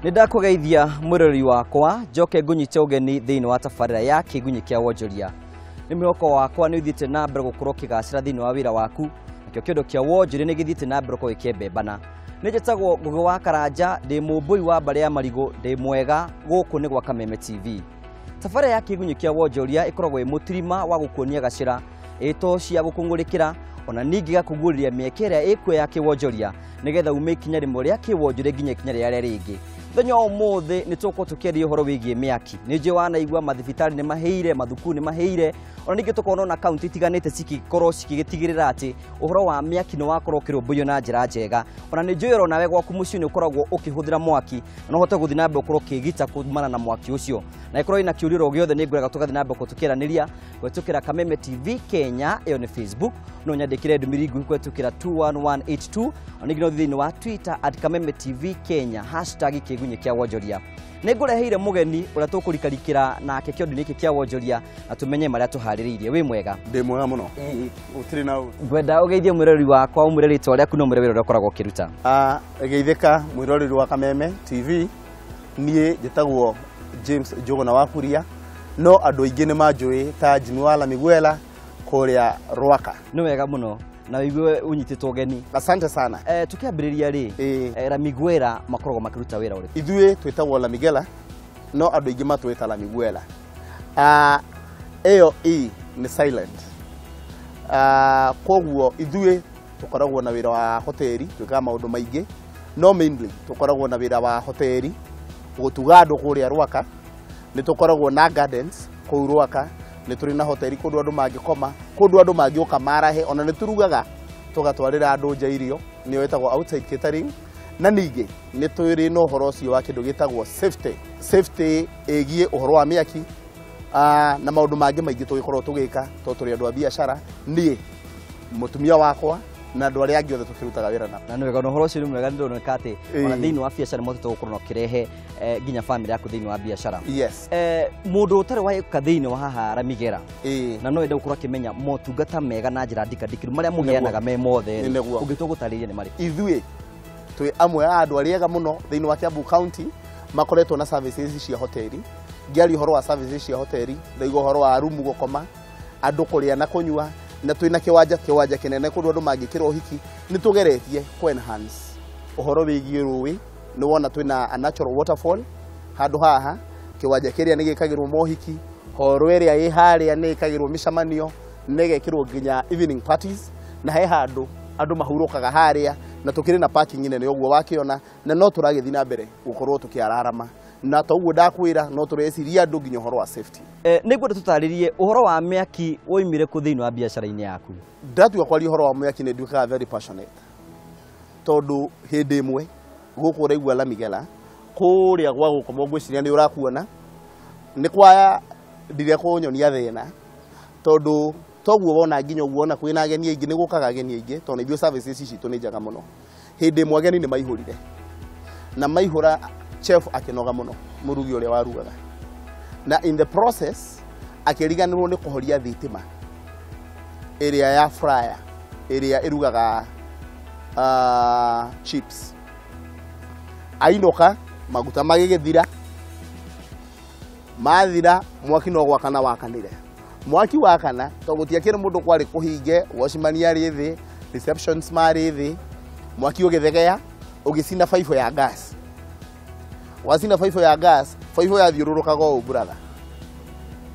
Nĩ ndakũgeithia mwĩroreri wakwa njoke ngũnyite ũgeni thĩinĩ wa tabarĩra ya Kĩgunyĩ kĩa Wonjoria. Nĩ mwĩhoko wakwa nĩ ũthiĩte na mbere gũkorwo ũkĩgacĩra thĩinĩ wa wĩra waku, nakĩo kĩondo kĩa wonjoria nĩ gĩthiĩte na mbere gũkorwo gĩkĩembembana. Nĩ njĩtagwo Ngũgĩ wa Karanja, ndĩ mũmbũi wa mbarĩ ya marigũ, ndĩ mwega, gũkũ nĩ gwa Kameme TV. Tabarĩra ya Kĩgunyĩ kĩa Wonjoria ĩkoragwo ĩ mũtirima wa gũkuonia gacĩra, ĩto cia gũkũng'ũrĩkĩra, ona ningĩ gakũguũrĩria mĩeke ĩrĩa ĩkuo ya kĩwonjoria nĩgetha ume ikinya rĩmwe rĩa kĩwonjoria nginya ikinya rĩrĩa rĩngĩ. Mũthenya wa ũmũthĩ nĩ tũgũkorwo tũkĩaria ũhoro wĩgiĩ mĩaki. Nĩ njũĩ wanaigua mathibitarĩ nĩ mahĩire, mathukuru nĩ mahĩire, ona ningĩ tũkona ona kaunti itiganĩte cigĩkorwo cigĩtigĩrĩra atĩ ũhoro wa mĩaki nĩ wakorwo ũkĩrũmbũiyo na njĩra njega. Ona nĩ njũĩ oro nawe gwaku mũciĩ nĩ ũkoragwo ũkĩhũthĩra mwaki na no ũhote gũthiĩ na mbere gũkorwo ũkĩgita kumana na mwaki ũcio. Na ĩkorwo ĩna kĩũria oro gĩothe nĩ ngwĩraga tũgathiĩ na mbere gũkorwo tũkĩaranĩria kũhĩtũkĩra Kameme TV Kenya, ĩyo nĩ Facebook, no nyandĩkĩre ndũmĩrĩri nguhĩ kũhĩtũkĩra 21182, ona ningĩ no ũthiĩ thĩinĩ wa Twitter at Kameme TV Kenya, hashtag Kĩgunyĩ kĩa Wonjoria. Nĩ ngũreheire mũgeni ũrĩa tũkũrikarikĩra nake kĩondo-inĩ gĩkĩ kĩa wonjoria na tũmenye marĩa tũharĩrĩirie. Wĩ mwega? Ndĩ mwega mũno. Gũtirĩ na ũru. Ngwenda ũgeithie mwĩroreri wakwa, ũmwĩre rĩtwa rĩaku na ũmwĩre wĩra ũrĩa ũkoragwo ũkĩruta. Geithĩka mwĩroreri wa Kameme TV, niĩ njĩtagwo James Njũgũna wa Kuria, no andũ aingĩ nĩ manjũĩ ta Jimmy wa Lamiguela kũrĩa Rwaka. Nĩ wega mũno na ũigue ũnyitĩtwo ũgeni. Asante sana. Tũkĩambĩrĩria rĩ, Lamiguela makoragwo makĩruta wĩra ũrĩkũ? Ithuĩ twĩtagwo Lamiguela, no andũ aingĩ matwĩta Lamiguela. Ĩyo E nĩ silent. Koguo ithuĩ tũkoragwo na wĩra wa hoteli, twĩkaga maũndũ maingĩ, no mainly tũkoragwo na wĩra wa hoteli, gũtuga andũ kũrĩa Rwaka, nĩ tũkoragwo na gardens kũu Rwaka, nĩ tũrĩ na hoteli kũndũ andũ mangĩkoma, kũndũ andũ mangĩũka marahe, ona nĩ tũrugaga tũgatwarĩra andũ nja irio, nĩyo ĩtagwo outside catering. Na ningĩ nĩ tũrĩ na ũhoro ũcio wa kĩndũ gĩtagwo safety. Safety ĩgiĩ ũhoro wa mĩaki, na maũndũ mangĩ maingĩ tũgĩkorwo tũgĩka tondũ tũrĩ andũ a biacara, niĩ mũtumia wakwa na andũ arĩa angĩ othe tũkĩrutaga wĩra nao. Na nĩ wega, na ũhoro ũcio nĩ mwega, nĩ ndĩroneka atĩ ona thĩinĩ wa biacara nĩ mũhotete gũkorwo na ũkĩrehe nginya bamĩrĩ yaku thĩinĩ wa biacara. Yes. Mũndũ ũtarĩ waĩka thĩinĩ wa haha Lamiguela na no ende gũkorwo akĩmenya motungata mega na njĩra ndikandikĩru marĩa mũheanaga me mothe rĩ, ũngĩtua gũtarĩria nĩ marĩkũ? Ithuĩ twĩ amwe a andũ arĩa ega mũno thĩinĩ wa Kiambu County makoretwo na services cia hoteli. Ngĩaria ũhoro wa services cia hoteli, ndaigua ũhoro wa rumu gũkoma, andũ kũrĩa na kũnyua, na twĩna kĩwanja kĩnene kũndũ andũ mangĩkĩra ũhiki. Nĩ tũgeretie kũ enhance ũhoro wĩgiĩ rũĩ, nĩ wona twĩna a natural waterfall handũ haha, kĩwanja kĩrĩa nĩ gĩkagĩrwo mohiki, horo ĩrĩa ĩ harĩa nĩ ĩkagĩrwo mĩcemanio, nĩ ĩgekĩrwo nginya evening parties, na he handũ andũ mahurũkaga harĩa, na tũkĩrĩ na parking nene ũguo wakĩona, na no tũragĩthiĩ na mbere gũkorwo tũkĩararama. Na toguo ndakwĩra no tũreciria andũ nginya ũhoro wa safety. Nĩngwenda tũtarĩrie ũhoro wa mĩaki woimire kũ thĩinĩ wa biacara-inĩ yaku. Ndatua kwaria ũhoro wa mĩaki nĩ nduĩkaga very passionate, tondũ hĩndĩ ĩmwe gũkũ ũraigua Lamiguela kũrĩa gwa gũkoma ngwĩciria nĩ ũrakuona, nĩ kwa ndire kũnyonia thĩna, tondũ toguo wona nginya ũguo ona kwĩna ageni aingĩ, nĩ gũkaga ageni aingĩ, tondũ ithuĩ services ici citũ nĩ njega mũno. Hĩndĩ ĩmwe ageni nĩ maihũrire, na maihũra chef akĩnoga mũno, mũrugi ũrĩa warugaga, na in the process akĩriganĩrwo nĩ kũhoria thitima ĩrĩa ya fryer ĩrĩa ĩrugaga chips. Ainũka maguta magĩgĩthira, mathira mwaki no gwakana wakanire. Mwaki wakana tondũ gũtiakĩrĩ mũndũ kwarĩ kũhinge, watchman arĩ thĩ, receptions marĩ thĩ, mwaki ũgĩthegea ũgĩcina baibũ ya gas. Wacina baibũ ya gas, baibũ yathiũrũrũkaga ũũ brother,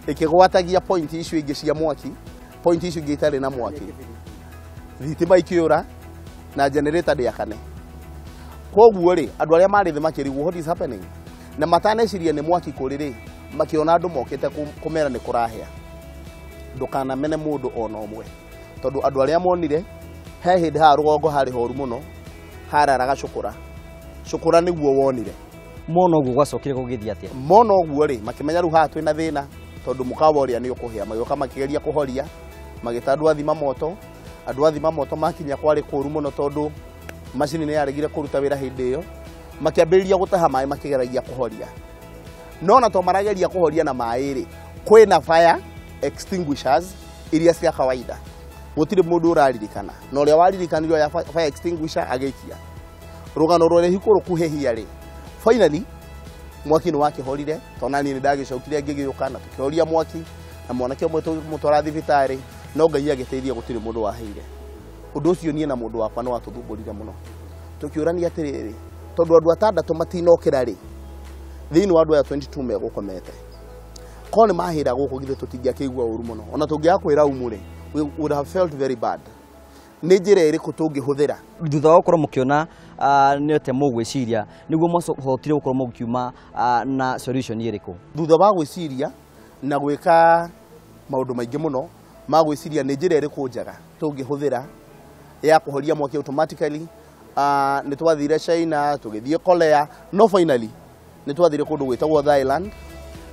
ĩkĩgwatagia point icio ingĩ cia mwaki, point icio ingĩ itarĩ na mwaki, thitima ikĩũra na generator ndĩakane. Koguo rĩ, andũ arĩa marĩ thĩ makĩrigwo what is happening, na mataneciria nĩ mwaki kũrĩ rĩ, makĩona andũ mokĩte kũmera nĩ kũrahĩa. Ndũkanamene mũndũ ona ũmwe, tondũ andũ arĩa monire he hĩndĩ haha rũgongo harĩ horu mũno, hararaga cũkũra. Cũkũra nĩguo wonire. Mona ũguo gwacokire gũgĩthiĩ atĩa? Mona ũguo rĩ, makĩmenya rĩu haha twĩna thĩna, tondũ mũkawa ũrĩa nĩ ũkũhĩa. Magĩũka makĩgeria kũhoria, magĩta andũ a thima moto. Andũ a thima moto makinya kwarĩ kũru mũno, tondũ macini nĩ yaregire kũruta wĩra hĩndĩ ĩyo. Makĩambĩrĩria gũtaha maĩ makĩgeragia kũhoria, no na to marageria kũhoria na maĩ rĩ, kwĩna fire extinguishers iria cia kawaida, gũtirĩ mũndũ ũraririkana, na ũrĩa waririkanire oya fire extinguisher agĩikia. Rũgano rũraihu kũrũkuhĩhia rĩ, finally Mwaki nĩ wakĩhorire tondũ naniĩ nĩ ndagĩcokire ngĩgĩũka na tũkĩhoria mwaki na mwanake ũmwe tũkĩmũtwara thibitarĩ, no Ngai agĩteithia gũtirĩ mũndũ waheire. Ũndũ ũcio niĩ na mũndũ wakwa nĩ watũthumbũrire mũno. Tũkĩũrania atĩrĩrĩ, tondũ andũ atandatũ matinokĩra rĩ, thĩinĩ wa andũ aya 22 megũkomete, korwo nĩ mahĩra gũkũ githĩ tũtingĩakĩigua ũru mũno, ona tũngĩaga kwĩraumu rĩ, we would have felt very bad. Nĩ njĩra ĩrĩkũ tũngĩhũthĩra? Thutha wa gũkorwo mũkĩona nĩ atĩa mũgwĩciria nĩguo mwahotire gũkorwo mũkiuma na solution ĩrĩkũ? Thutha wa gwĩciria na gwĩka maũndũ maingĩ mũno ma gwĩciria nĩ njĩra ĩrĩkũ njega tũngĩhũthĩra ya kũhoria mwaki automatically, nĩ twathire China, tũgĩthiĩ Korea, no finally nĩ twathire kũndũ gwĩtagwo Thailand,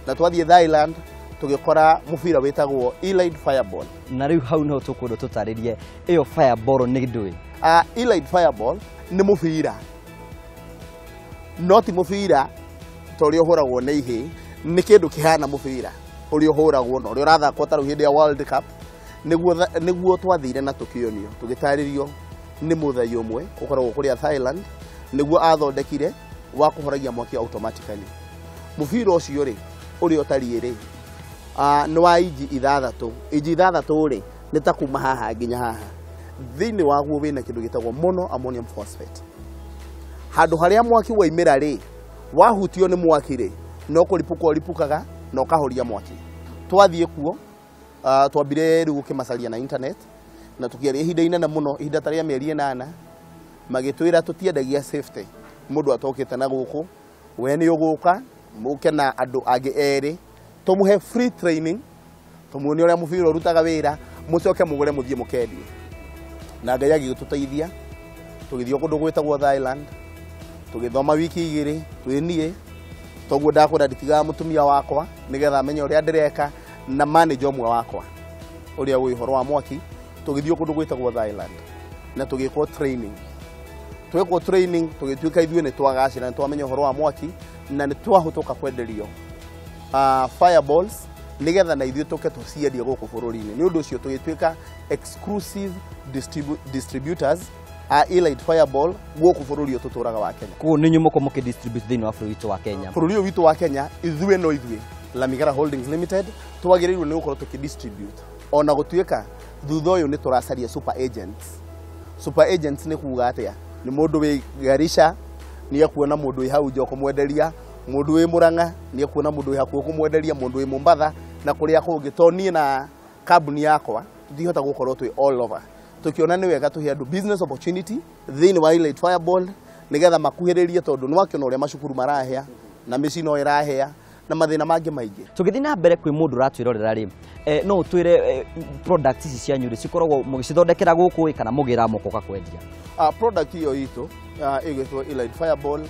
na twathiĩ Thailand tũgĩkora mũbira wĩtagwo Elite Fireball. Na rĩu hau niho tũkwenda tũtarĩrie ĩyo fireball nĩ ndũĩ. Elite Fireball nĩ mũbira, no ti mũbira ta ũrĩa ũhũragwo nĩ ihĩĩ, nĩ kĩndũ kĩhana mũbira ũrĩa ũhũragwo na ũrĩa ũrathakwo ta rĩu hĩndĩ ya World Cup. Nĩguo twathire na tũkĩonio tũgĩtarĩrio nĩ mũthai ũmwe ũkoragwo kũrĩa Thailand, nĩguo athondekire wa kũhoragia mwaki automatically. Mũbira ũcio rĩ, ũrĩa ũtariĩ rĩ, nĩ wa inji 6. Inji 6 rĩ, nĩ ta kuma haha nginya haha. Thĩinĩ waguo wĩna kĩndũ gĩtagwo mono ammonium phosphate. Handũ harĩa mwaki waimĩra rĩ, wahutio nĩ mwaki rĩ, no kũripũka ũripũkaga na ũkahoria mwaki. Twathiĩ kuo, twambire rĩu gũkĩmacaria na internet, na tũkĩaria ihinda inene mũno, ihinda ta rĩa mĩeri 8, magĩtwĩra tũtiendagia safety. Mũndũ atokĩte na gũkũ, we nĩ ũgũka, mũke na andũ angĩ erĩ, tũmũhe free training, tũmuonie ũrĩa mũbira ũrutaga wĩra, mũcoke mũgũre mũthiĩ mũkendie. Na Ngai agĩgĩtũteithia, tũgĩthiĩ kũndũ gwĩtagwo Thailand, tũgĩthoma wiki 2 twĩ niĩ, toguo ndakwĩra nditigaga mũtumia wakwa nĩgetha amenye ũrĩa ndĩreka, na manager ũmwe wakwa ũrĩa ũĩ ũhoro wa mwaki, tũgĩthiĩ kũndũ gwĩtagwo Thailand na tũgĩkwo training. Twekwo training tũgĩtuĩka ithuĩ nĩ twagacĩra, nĩ twamenya ũhoro wa mwaki na nĩ twahũtũka kwenderio fireballs nĩgetha na ithuĩ tũke tũciendie gũkũ bũrũri-inĩ. Nĩ ũndũ ũcio tũgĩtuĩka exclusive distributors a Elite Fireball gũkũ bũrũri ũyũ tũtũraga wa Kenya. Koguo nĩ inyuĩ mũkorwo mũkĩ distribute thĩinĩ wa bũrũri witũ wa Kenya. Bũrũri ũyũ witũ wa Kenya, ithuĩ no ithuĩ Lamigara Holdings Limited twagĩrĩirwo nĩ gũkorwo tũkĩ distribute, ona gũtuĩka thutha ũyũ nĩ tũracaria super agents. Super agents nĩ kuga atĩa? Nĩ mũndũ wĩ Garissa nĩ ekuona mũndũ wĩ hau nja ũkũmwenderia, mũndũ wĩ Murang'a nĩ ekuona mũndũ wĩ hakuhĩ ũkũmwenderia, mũndũ wĩ Mombatha na kũrĩa kũngĩ. Tondũ niĩ na kambuni yakwa tũtingĩhota gũkorwo twĩ all over. Tũkĩona nĩ wega tũhe andũ business opportunity thĩinĩ wa Elite Fireball nĩgetha makuhĩrĩrie, tondũ nĩ wakĩona ũrĩa macukuru marahĩa na mĩciĩ no ĩrahĩa na mathĩna mangĩ maingĩ. Tũgĩthiĩ na mbere kwĩ mũndũ ũratwĩrorera rĩ, no ũtwĩre product ici cianyu rĩ, cikoragwo mũgĩcithondekera gũkũ kana mũgĩra mũkoka kwendia? Product ĩyo itũ ĩgwĩtwo Elite Fireball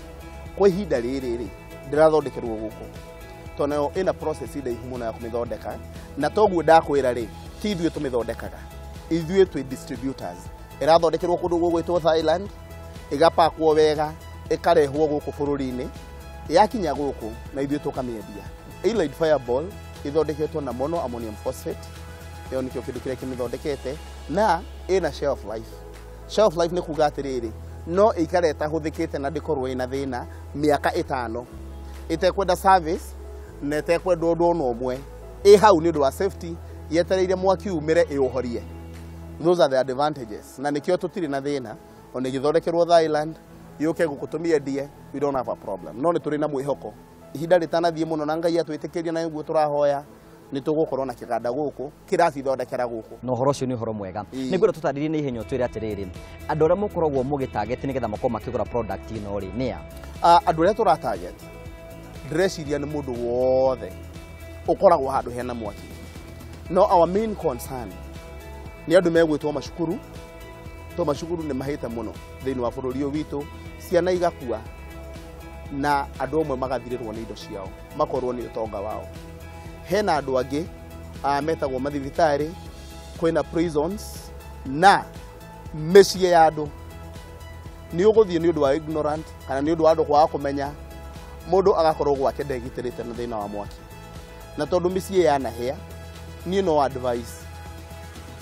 kwa ihinda rĩrĩ rĩ, ndĩrathondekerwo gũkũ tondũ nayo ĩna process ndaihu mũno ya kũmĩthondeka, na toguo ndakwĩra rĩ, ti ithuĩ tũmĩthondekaga, ithuĩ twĩ distributors. Ĩrathondekerwo kũndũ gũgwĩtwo Thailand, ĩgapakwo wega, ĩkarehwo gũkũ bũrũri-inĩ, yakinya gũkũ na ithuĩ tũkamĩendia. Elite Fireball ĩthondeketwo na mono ammonium phosphate, ĩyo nĩkĩo kĩndũ kĩrĩa kĩmĩthondekete, na ĩna shelf life. Shelf life nĩ kuga atĩrĩrĩ, no ĩikare ĩtahũthĩkĩte na ndĩkorwo ĩna thĩna mĩaka 5, ĩtekwenda service na ĩtekwenda ũndũ ona ũmwe, ĩ hau nĩ ũndũ wa safety, yetereire mwaki umĩre ĩũhorie. Those are the advantages, na nĩkĩo tũtirĩ na thĩna ona ĩgĩthondekerwo Thailand yũke gũkũ tũmĩendie, we don't have a problem. No nĩ tũrĩ na mwĩhoko ihinda rĩtanathiĩ mũno na Ngai atwĩtĩkĩrie, na nĩguo tũrahoya nĩ tũgũkorwo na kĩganda gũkũ kĩracithondekera gũkũ. Na ũhoro ũcio nĩ ũhoro mwega. Nĩ ngwenda tũtarĩrie na ihenya ũtwĩre atĩrĩrĩ, andũ arĩa mũkoragwo mũgĩtarget nĩgetha makorwo makĩgũra product ĩno rĩ, nĩ a? Andũ arĩa tũratarget ndĩreciria nĩ mũndũ wothe ũkoragwo handũ hena mwaki. No our main concern nĩ andũ megwĩtwo macukuru, to macukuru nĩ mahĩte mũno thĩinĩ wa bũrũri ũyũ witũ, ciana igakua na andũ amwe magathirĩrwo nĩ indo ciao, makorwo nĩ ũtonga wao. Hena andũ angĩ metagwo mathibitarĩ, kwĩna prisons na mĩciĩ ya andũ. Nĩ ũgũthiĩ nĩ ũndũ wa ignorant kana nĩ ũndũ wa andũ kwaga kũmenya, mũndũ agakorwo gwake ndegitĩrĩte na thĩna wa mwaki. Na tondũ mĩciĩ yanahĩa, niĩ no advice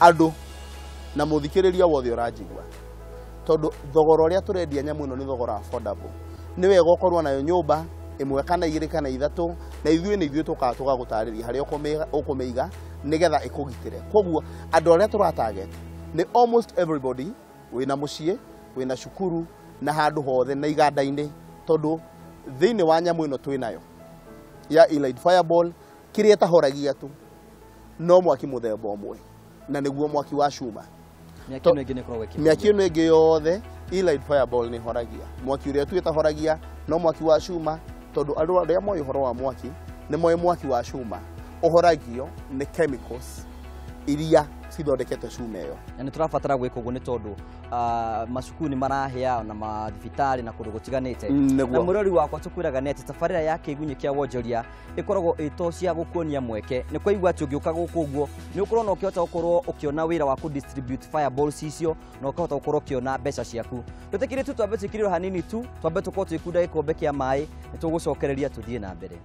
andũ na mũthikĩrĩria wothe ũranjigua, tondũ thogora ũrĩa tũrendia nyamũ ĩno nĩ thogora affordable. Nĩ wega ũkorwo nayo nyũmba, Ĩmwe kana igĩrĩ kana ithatũ, na ithuĩ nĩ ithuĩ tũkaga tũgagũtarĩria harĩa ũkũmĩiga nĩgetha ĩkũgitĩre. Koguo andũ arĩa tũra target nĩ almost everybody wĩna mũciĩ, wĩna cukuru na handũ hothe na iganda-inĩ, tondũ thĩinĩ wa nyamũ ĩno twĩnayo ya Elite Fireball, kĩrĩa ĩtahoragia tu no mwaki mũthemba ũmwe, na nĩguo mwaki wa cuma. Mĩaki ĩno ĩngĩ nĩ ĩkoragwo ĩkĩhoria. Mĩaki ĩno ĩngĩ yothe Elite Fireball nĩ ĩhoragia. Mwaki ũrĩa tu ĩtahoragia no mwaki wa cuma, tondũ andũ arĩa moĩ ũhoro wa mwaki nĩ moĩ mwaki wa cuma ũhoragio nĩ chemicals iria cithondekete cuma ĩyo. Na nĩ tũrabatara gwĩka ũguo nĩ tondũ macukuru nĩ marahĩa na mathibitarĩ na kũndũ gũtiganĩte. Nĩguo. Na mũrori wakwa, tũkwĩraga nĩ atĩ tabarĩra ya Kĩgunyĩ kĩa Wonjoria ĩkoragwo ĩto cia gũkuonia mweke. Nĩ kwaigua atĩ ũngĩũka gũkũ ũguo nĩ ũkorwo na ũkĩhota gũkorwo ũkĩona wĩra wa kũ distribute fireballs icio na ũkahota gũkorwo ũkĩona mbeca ciaku. Twĩtĩkĩrie tu twambe twĩkĩrĩrwo hanini tu, twambe tũkorwo twĩkunda gĩkombe kĩa maĩ, nĩ tũgũcokereria tũthiĩ na mbere.